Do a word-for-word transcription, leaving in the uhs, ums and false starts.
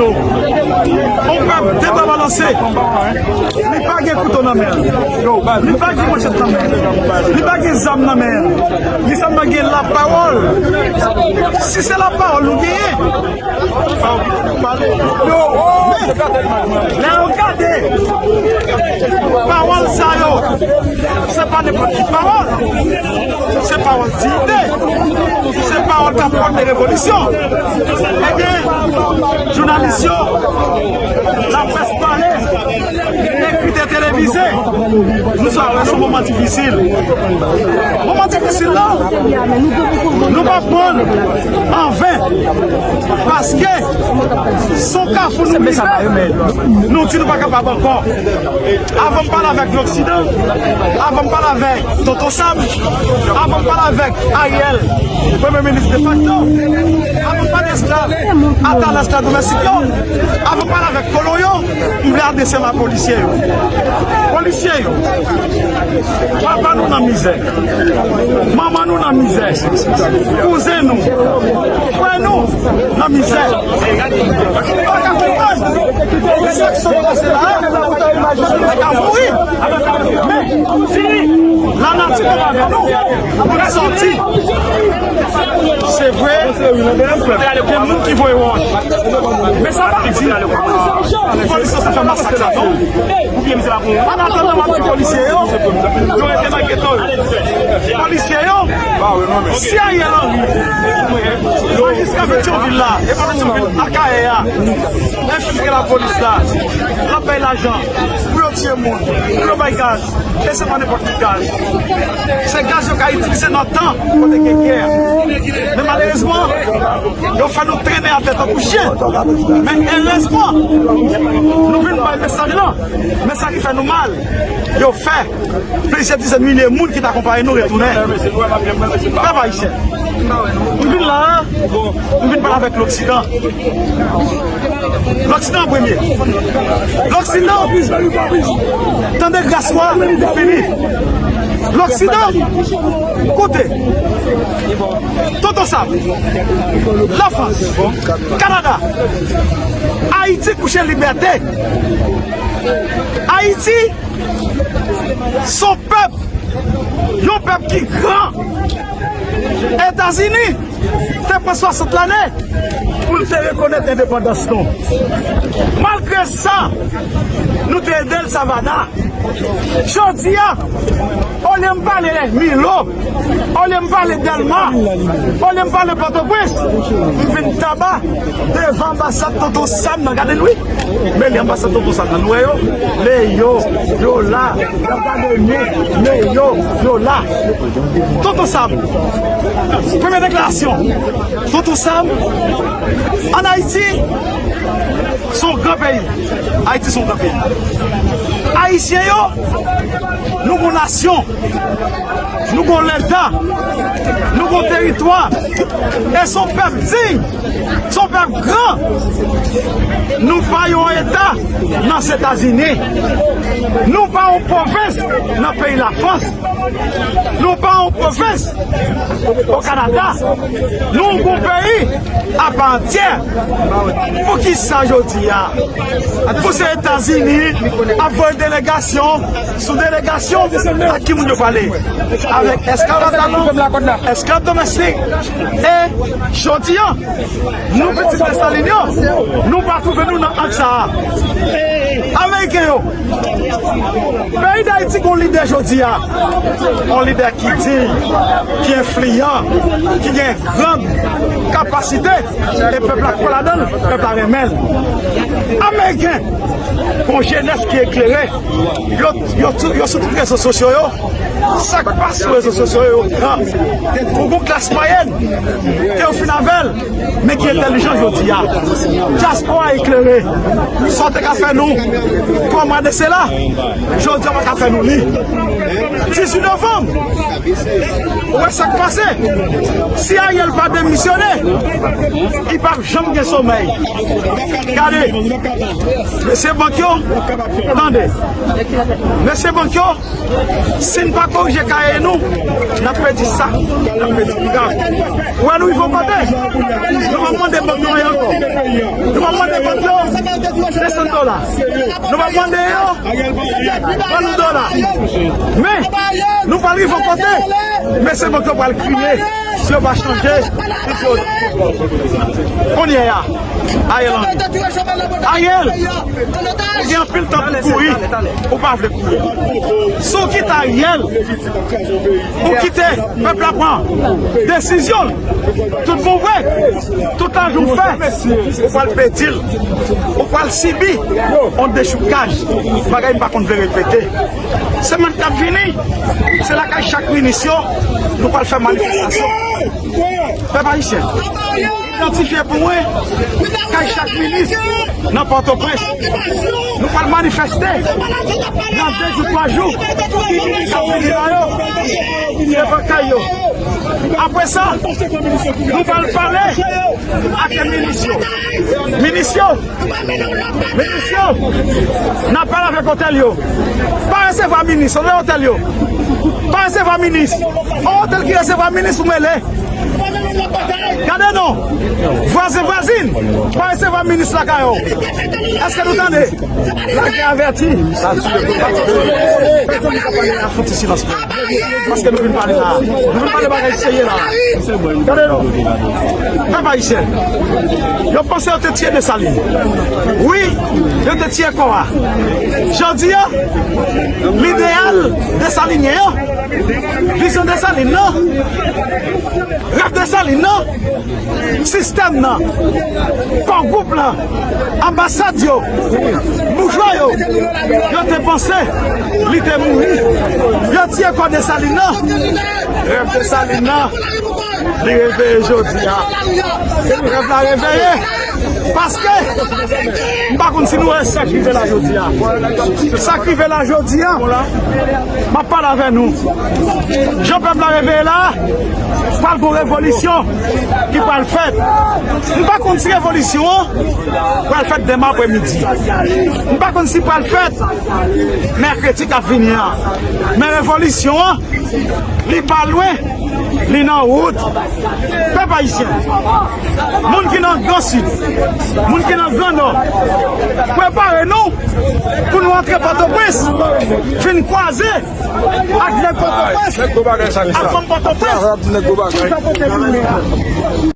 On pèp de bra balanse. Li pa gen kouto nan men l. Li pa gen manchèt nan men l. Li pa gen zam nan men l. Li sèlman gen lapawòl. Si se lapawòl nou genyen, men, lè yo gade pawòl sa yo, se pa nenpòt ki pawòl. Se pawòl diyite. Se pawòl k ap pòte revolisyon. Ebyen, jounalis yo, laprès pale, ekri te televize. Nou sa wè se yon moman difisil. Moman difisil la, nou pa pran anven. Paske se yon kafou nou rive. Nou di nou pa kapab ankò. Avan m pale avèk Loksidan, avan m pale avèk Tonton Sam, avan m pale avèk Ariel, premye minis defakto, avan m pale esklav, ata esklav domestik yo, avan m pale avèk kolon yo, m vle adrese m a polisye yo. Polisye yo, papa nou nan mizè. Manman nou nan mizè. Kouzen nou. Frè nou nan mizè. Pa ka konprann. Sa k sot pase la a, nou ka mouri. Men, lanati konn avèk nou. Pou n sòti. Se vre, gen moun ki voye wòch. Men sa pa di polis yo te fè masak la, non. An atandan, m ap di polisye yo, yo rete nan geto yo. Polisye yo, si Ariel Henry, yo jiska Petyonvil la, e pa Petyonvil, Akayè a, enfiltre lapolis la, l ap bay lajan pou yo tiye moun, pou yo bay gaz, e se pa nenpòt ki gaz. Se gaz yo ka itilize nan tan kote gen gè. Men malerezman, yo fè nou trennen atè tankou chen. Men erezman, nou vin bay mesaj lan. Men sa ki fè nou mal, yo fè plizyè dizèn milye moun ki t akonpaye nou retounen. Pèp ayisyen, m vin la a, m vin pale avèk Loksidan. Loksidan an premye. Loksidan, tande gras wa, fini. Loksidan, koute. Tonton Sam, Lafrans, Kanada, Ayiti kouche libète. Ayiti se yon pèp, yon pèp ki gran. Etazini te pran swasant lane pou l te rekonèt endepandans nou. Malgre sa, nou te ede l Savannah. Jodi a, olye m pale Milo, olye m pale Dèlma, olye m pale Pòtoprens, m vin taba devan anbasad Tonton Sam nan. Gade l wi. Men li anbasad Tonton Sam nan. Nou wè yo? Men yo, yo la. Y ap gade nou. Men yo, yo la. Tonton Sam. Premye deklarasyon. Tonton Sam, ann Ayiti, se yon gran peyi. Ayiti se yon gran peyi. Ayisyen yo, nou gon nasyon, nou gon leta, nou gon teritwa. E se yon pèp diy, se yon pèp gran. Nou pa yon eta nan Etazini. Nou pa yon pwovens nan peyi Lafrans. Nou pa yon pwovens o Kanada. Nou yon peyi apa antyè. Poukisa jodi a, pou se Etazini ap voye delegasyon sou delegasyon, ak ki moun yo pale? Avèk esklav ata nou, esklav domestik. E jodi a, nou pitit Desalin yo, nou pa twouve nou nan ang sa a. Ameriken yo, peyi Dayiti gon lidè jodi a, yon lidè ki diy, ki enfliyan, ki gen gran kapasite, e pèp la kwè ladan l, pèp la renmen l. Ameriken, gon jenès ki eklere, yo, yo, yo sou tout rezo sosyo yo. Sa k pa sou rezo sosyo yo, yo gran. Ou gon klas mwayèn, ke yo fin avè l, men ki entèlijan jodi a. Dyaspora eklere. Sa w te ka fè nou, Twa mwa de sela, jodi a pa ka fè nou li. Dizuit novanm, ou wè sa k pase? Si Ariel pa demisyone, li p ap janm gen somèy. Gade, mesye bank yo, tande. Mesye bank yo, si n pa korije kaye nou, n ap pèdi sa, n ap pèdi grav. Ou wè nou rive yon kote, nou pa mande bank yo anyen ankò. Nou pa mande bank yo de san dola. Nou pa mande yo ban nou dola. Men, nou pral rive yon kote, mesye bank yo pral kriye si yo pa chanje. Kounye a, Ariel Henry. Ariel, ou gen anpil tan pou kouri, ou pa vle kouri. Si w kite Ariel, ou kite pèp la pran desizyon l, tout bon vre, tout lajan w fè, ou pral pèdi l, ou pral sibi yon dechoukaj, bagay m pa konn vle repete. Semèn k ap vini, se lakay chak minis yo, nou pral fè manifestasyon. Pèp ayisyen, idantifye pou mwen kay chak minis nan Pòtoprens. Nou pral manifeste nan de jou, twa jou k ap vini la yo devan kay yo. Apre sa, nou pral pale ak minis yo. Minis yo, minis yo, n ap pale avèk otèl yo. Pa resevwa minis, otèl yo. Pa resevwa minis. On otèl ki resevwa minis, ou mele. Gade non. Vwazen, vwazin, pa resevwa minis lakay ou. Èske nou tande? Lagè avèti. Pèsonn pa pale a, fouti silans. Paske nou vin pale la. Nou vin pale bagay serye la. Gade non. Pèp ayisyen. Yo panse yo te tiye Desalin. Wi, yo te tiye kò a. Jodi a, lideyal desalinyen an, vizyon Desalin nan, rèv Desalin nan, sistèm nan, kò gwoup lan, anbasad yo, boujwa yo, yo te panse li te mouri. Yo tiye kò Desalin nan. Rèv Desalin nan, li reveye jodi a. Rèv la reveye. Paske, m pa konn si nou wè sa k rive la jodi a. Sa k rive la jodi a, m ap pale avè nou. Jan pèp la reveye la, pral gon revolisyon ki pral fèt. M pa konn si revolisyon an pral fèt demen apremidi. M pa konn si pral fèt mèkredi k ap vini an. Men revolisyon an, li pa lwen, li nan wout. Pèp ayisyen, moun ki nan Gran Sid, moun ki nan Gran Nò, prepare nou pou nou antre Pòtoprens, vin kwaze ak nèg Pòtoprens, ak fanm Pòtoprens, pou sa pote pou nou.